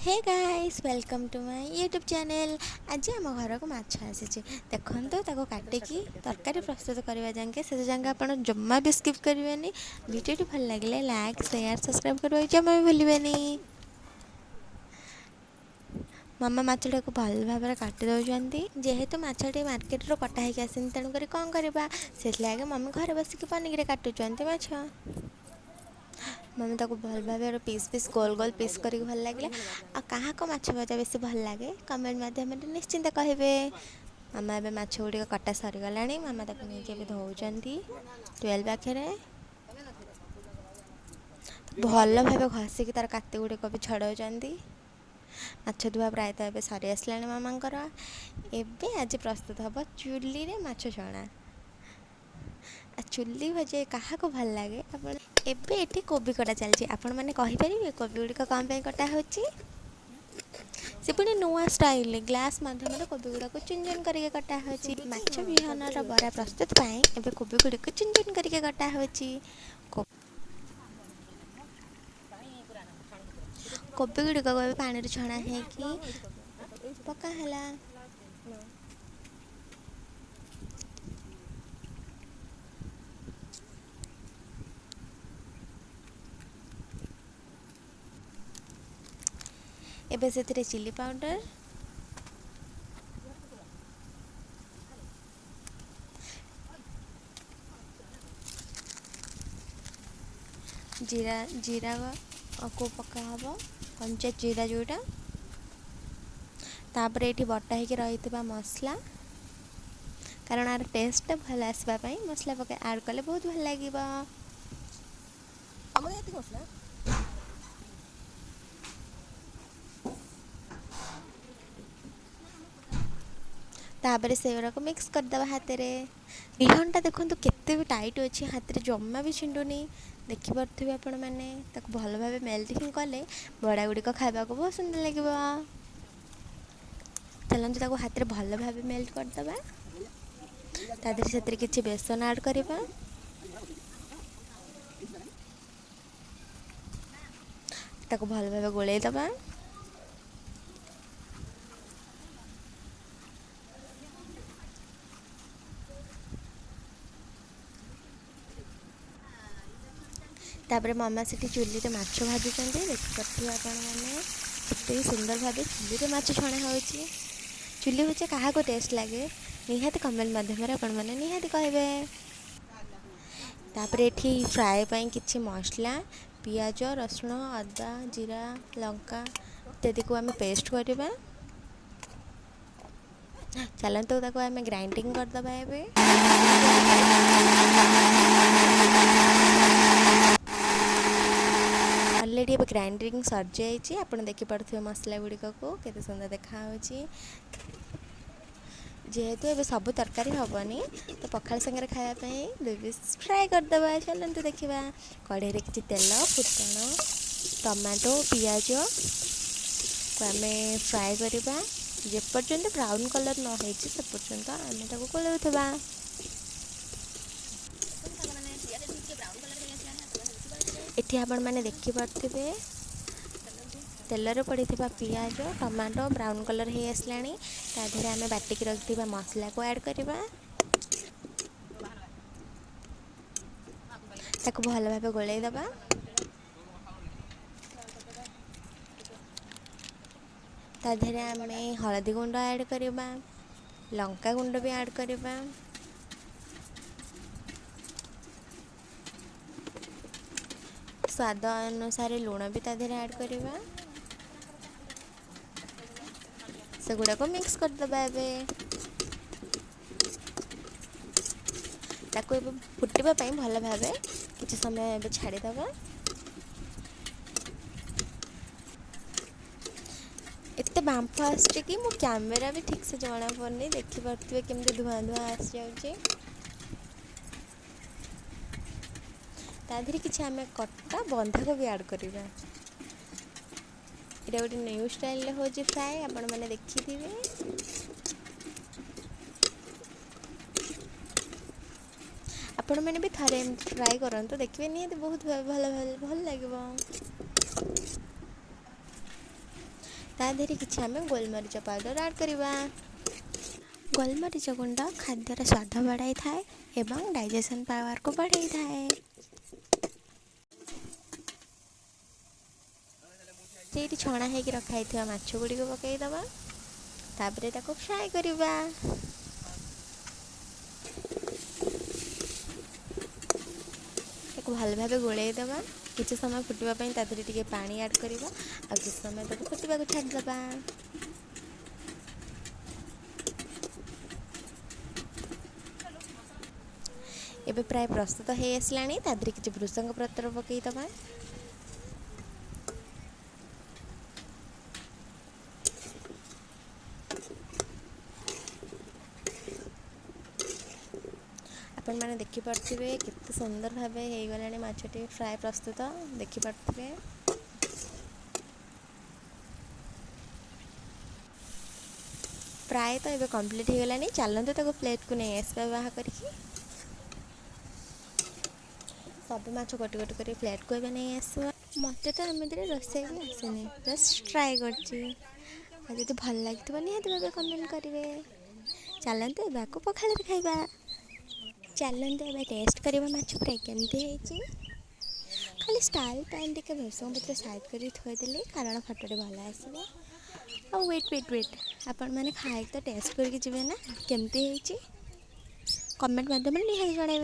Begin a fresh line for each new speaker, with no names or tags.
Hey guys, welcome to my YouTube channel. ଆଜି ଆମ ଘରକୁ ମାଛ ଆସିଛି। ଦେଖନ୍ତୁ, ତାକୁ କାଟିକି ତରକାରୀ ପ୍ରସ୍ତୁତ କରିବା ଯାକେ, ସେ ଯାକେ ଆପଣ ଜମା ବି ସ୍କିପ୍ କରିବେନି। ଭିଡ଼ିଓଟି ଭଲ ଲାଗିଲେ ଲାଇକ୍, ସେୟାର, ସବସ୍କ୍ରାଇବ୍ କରିବାକୁ ଜମା ବି ଭୁଲିବେନି। ମାମା ମାଛଟାକୁ ଭଲ ଭାବରେ କାଟି ଦେଉଛନ୍ତି। ଯେହେତୁ ମାଛଟି ମାର୍କେଟରୁ କଟା ହେଇକି ଆସିନି, ତେଣୁକରି କ'ଣ କରିବା? ସେଥିଲାଗି ମମି ଘରେ ବସିକି ପନିକିରେ କାଟୁଛନ୍ତି ମାଛ। ମମି ତାକୁ ଭଲ ଭାବରେ ପିସ୍ ପିସ୍, ଗୋଲ ଗୋଲ ପିସ୍ କରିକି ଭଲ ଲାଗିଲା। ଆଉ କାହାକୁ ମାଛ ଭଜା ବେଶୀ ଭଲ ଲାଗେ, କମେଣ୍ଟ ମାଧ୍ୟମରେ ନିଶ୍ଚିନ୍ତ କହିବେ। ମାମା ଏବେ ମାଛ ଗୁଡ଼ିକ କଟା ସରିଗଲାଣି। ମାମା ତାକୁ ନେଇକି ଏବେ ଧୋଉଛନ୍ତି ଟ୍ୟୁୱେଲ୍ ପାଖରେ। ଭଲ ଭାବେ ଘଷିକି ତାର କାତି ଗୁଡ଼ିକ ବି ଛଡ଼ାଉଛନ୍ତି। ମାଛ ଧୁଆ ପ୍ରାୟତଃ ଏବେ ସରି ଆସିଲାଣି ମାମାଙ୍କର। ଏବେ ଆଜି ପ୍ରସ୍ତୁତ ହେବ ଚୁଲିରେ ମାଛ ଛଣା। ଆଉ ଚୁଲି ଭଜା କାହାକୁ ଭଲ ଲାଗେ ଆପଣ? ଏବେ ଏଠି କୋବି କଟା ଚାଲିଛି। ଆପଣମାନେ କହିପାରିବେ କୋବି ଗୁଡ଼ିକ କ'ଣ ପାଇଁ କଟା ହେଉଛି? ସେ ପୁଣି ନୂଆ ଷ୍ଟାଇଲରେ ଗ୍ଲାସ୍ ମାଧ୍ୟମରେ କୋବି ଗୁଡ଼ାକୁ ଚୁନ ଚୁନ କରିକି କଟା ହେଉଛି। ମାଛ ବିହନର ବରା ପ୍ରସ୍ତୁତ ପାଇଁ ଏବେ କୋବି ଗୁଡ଼ିକୁ ଚୁନ ଚୁନ କରିକି କଟା ହେଉଛି। କୋବି ଗୁଡ଼ିକ ଏବେ ପାଣିରେ ଛଣା ହେଇକି ପକା ହେଲା। ଏବେ ସେଥିରେ ଚିଲି ପାଉଡ଼ର, ଜିରା, ଜିରାକୁ ପକା ହେବ, କଞ୍ଚା ଜିରା ଯେଉଁଟା। ତାପରେ ଏଇଠି ବଟା ହେଇକି ରହିଥିବା ମସଲା, କାରଣ ଆର ଟେଷ୍ଟଟା ଭଲ ଆସିବା ପାଇଁ ମସଲା ପକାଇ ଆଡ଼୍ କଲେ ବହୁତ ଭଲ ଲାଗିବ। ତାପରେ ସେଗୁଡ଼ାକୁ ମିକ୍ସ କରିଦେବା ହାତରେ। ବିହନଟା ଦେଖନ୍ତୁ କେତେ ବି ଟାଇଟ୍ ଅଛି, ହାତରେ ଜମା ବି ଛିଣ୍ଡୁନି, ଦେଖିପାରୁଥିବେ ଆପଣମାନେ। ତାକୁ ଭଲ ଭାବେ ମେଲ୍ଟ ହିଁ କଲେ ବଡ଼ା ଗୁଡ଼ିକ ଖାଇବାକୁ ବହୁତ ସୁନ୍ଦର ଲାଗିବ। ଚାଲନ୍ତୁ ତାକୁ ହାତରେ ଭଲ ଭାବେ ମେଲ୍ଟ କରିଦେବା। ତା ଦେହରେ ସେଥିରେ କିଛି ବେସନ ଆଡ଼୍ କରିବା। ତାକୁ ଭଲ ଭାବେ ଗୋଳେଇ ଦେବା। ତାପରେ ମାମା ସେଠି ଚୁଲିରେ ମାଛ ଭାଜୁଛନ୍ତି। ଦେଖିପାରୁଥିବେ ଆପଣମାନେ, କେତେ ସୁନ୍ଦର ଭାବେ ଚୁଲିରେ ମାଛ ଛଣା ହେଉଛି। ଚୁଲି ଭଜା କାହାକୁ ଟେଷ୍ଟ ଲାଗେ, ନିହାତି କମେଣ୍ଟ ମାଧ୍ୟମରେ ଆପଣମାନେ ନିହାତି କହିବେ। ତାପରେ ଏଠି ଫ୍ରାଏ ପାଇଁ କିଛି ମସଲା, ପିଆଜ, ରସୁଣ, ଅଦା, ଜିରା, ଲଙ୍କା ଇତ୍ୟାଦିକୁ ଆମେ ପେଷ୍ଟ କରିବା। ଚାଲନ୍ତୁ ତାକୁ ଆମେ ଗ୍ରାଇଣ୍ଡିଙ୍ଗ କରିଦେବା। ଏବେ ଅଲରେଡ଼ି ଏବେ ଗ୍ରାଇଣ୍ଡିଙ୍ଗ ସରିଯାଇଛି। ଆପଣ ଦେଖିପାରୁଥିବେ ମସଲା ଗୁଡ଼ିକକୁ କେତେ ସୁନ୍ଦର ଦେଖାହେଉଛି। ଯେହେତୁ ଏବେ ସବୁ ତରକାରୀ ହେବନି, ତ ପଖାଳ ସାଙ୍ଗରେ ଖାଇବା ପାଇଁ 2 ପିସ୍ ଫ୍ରାଏ କରିଦେବା। ଚାଲନ୍ତୁ ଦେଖିବା। କଢ଼େଇରେ କିଛି ତେଲ, ଫୁଟଣ, ଟମାଟୋ, ପିଆଜକୁ ଆମେ ଫ୍ରାଏ କରିବା। ଯେପର୍ଯ୍ୟନ୍ତ ବ୍ରାଉନ୍ କଲର୍ ନ ହେଇଛି, ସେ ପର୍ଯ୍ୟନ୍ତ ଆମେ ତାକୁ ଗୋଳାଉଥିବା। ଏଠି ଆପଣମାନେ ଦେଖିପାରୁଥିବେ, ତେଲରେ ପଡ଼ିଥିବା ପିଆଜ, ଟମାଟୋ ବ୍ରାଉନ୍ କଲର୍ ହେଇ ଆସିଲାଣି। ତା ଦେହରେ ଆମେ ବାଟିକି ରଖିଥିବା ମସଲାକୁ ଆଡ଼୍ କରିବା। ତାକୁ ଭଲ ଭାବେ ଗୋଳେଇ ଦେବା। ତା ଦେହରେ ଆମେ ହଳଦୀ ଗୁଣ୍ଡ ଆଡ଼୍ କରିବା, ଲଙ୍କା ଗୁଣ୍ଡ ବି ଆଡ଼୍ କରିବା। ସ୍ୱାଦ ଅନୁସାରେ ଲୁଣ ବି ତା ଦେହରେ ଆଡ଼୍ କରିବା। ସେଗୁଡ଼ାକୁ ମିକ୍ସ କରିଦେବା। ଏବେ ତାକୁ ଏବେ ଫୁଟିବା ପାଇଁ ଭଲ ଭାବେ କିଛି ସମୟ ଏବେ ଛାଡ଼ିଦେବା। ଏତେ ବାମ୍ଫ ଆସୁଛି କି ମୋ କ୍ୟାମେରା ବି ଠିକ୍ସେ ଜଣାପଡ଼ୁନି। ଦେଖିପାରୁଥିବେ କେମିତି ଧୂଆଁ ଧୂଆଁ ଆସିଯାଉଛି। ତା ଦେହରେ କିଛି ଆମେ କଟା ବନ୍ଧାକୋବି ଆଡ଼୍ କରିବା। ଏଇଟା ଗୋଟେ ନ୍ୟୁ ଷ୍ଟାଇଲରେ ହେଉଛି ଫ୍ରାଏ, ଆପଣମାନେ ଦେଖିଥିବେ। ଆପଣମାନେ ବି ଥରେ ଏମିତି ଟ୍ରାଏ କରନ୍ତୁ, ଦେଖିବେ ନିହାତି ବହୁତ ଭଲ ଭଲ ଭଲ ଲାଗିବ। ତା ଦେହରେ କିଛି ଆମେ ଗୋଲମରିଚ ପାଉଡ଼ର ଆଡ଼୍ କରିବା। ଗୋଲମରିଚ ଗୁଣ୍ଡ ଖାଦ୍ୟର ସ୍ୱାଦ ବଢ଼ାଇଥାଏ ଏବଂ ଡାଇଜେସନ୍ ପାୱାରକୁ ବଢ଼ାଇଥାଏ। ସେଇଠି ଛଣା ହେଇକି ରଖା ହେଇଥିବା ମାଛ ଗୁଡ଼ିକୁ ପକାଇଦେବା। ତାପରେ ତାକୁ ଫ୍ରାଏ କରିବା। ତାକୁ ଭଲ ଭାବେ ଗୋଳେଇ ଦେବା। କିଛି ସମୟ ଫୁଟିବା ପାଇଁ ତା ଦେହରେ ଟିକେ ପାଣି ଆଡ଼୍ କରିବା ଆଉ କିଛି ସମୟ ତାକୁ ଫୁଟିବାକୁ ଛାଡ଼ିଦେବା। ଏବେ ପ୍ରାୟ ପ୍ରସ୍ତୁତ ହେଇ ଆସିଲାଣି। ତା ଦେହରେ କିଛି ଭୃସଙ୍ଗ ପତ୍ର ପକାଇଦେବା। ଆପଣମାନେ ଦେଖିପାରୁଥିବେ କେତେ ସୁନ୍ଦର ଭାବେ ହେଇଗଲାଣି ମାଛଟି ଫ୍ରାଏ ପ୍ରସ୍ତୁତ, ଦେଖିପାରୁଥିବେ। ପ୍ରାୟତଃ ଏବେ କମ୍ପ୍ଲିଟ୍ ହେଇଗଲାଣି। ଚାଲନ୍ତୁ ତାକୁ ପ୍ଲେଟ୍କୁ ନେଇ ଆସିବା ବାହାର କରିକି। ସବୁ ମାଛ ଗୋଟି ଗୋଟି କରି ପ୍ଲେଟ୍କୁ ଏବେ ନେଇ ଆସିବା। ମୋତେ ତ ଏମିତିରେ ରୋଷେଇ ବି ଆସେନି, ଜଷ୍ଟ ଟ୍ରାଏ କରୁଛି। ଆଉ ଯଦି ଭଲ ଲାଗିଥିବ ନିହାତି ଭାବେ କମେଣ୍ଟ କରିବେ। ଚାଲନ୍ତୁ ଏବେ ଆକୁ ପଖାଳରେ ଖାଇବା। ଚାଲନ୍ତୁ ଏବେ ଟେଷ୍ଟ କରିବା ମାଛ ଫ୍ରାଏ କେମିତି ହେଇଛି। ଖାଲି ଷ୍ଟାଇଲ୍ ପାଇଁ ଟିକେ ଭୃସଙ୍ଗ ପତ୍ର ସାଇଡ଼୍ କରି ଥୋଇଦେଲି, କାରଣ ଫଟୋଟି ଭଲ ଆସିବ। ଆଉ ୱେଟ୍ ୱେଟ୍ ୱେଟ୍, ଆପଣମାନେ ଖାଇକି ତ ଟେଷ୍ଟ କରିକି ଯିବେ ନା କେମିତି ହେଇଛି, କମେଣ୍ଟ ମାଧ୍ୟମରେ ନିହାତି ଜଣାଇବେ।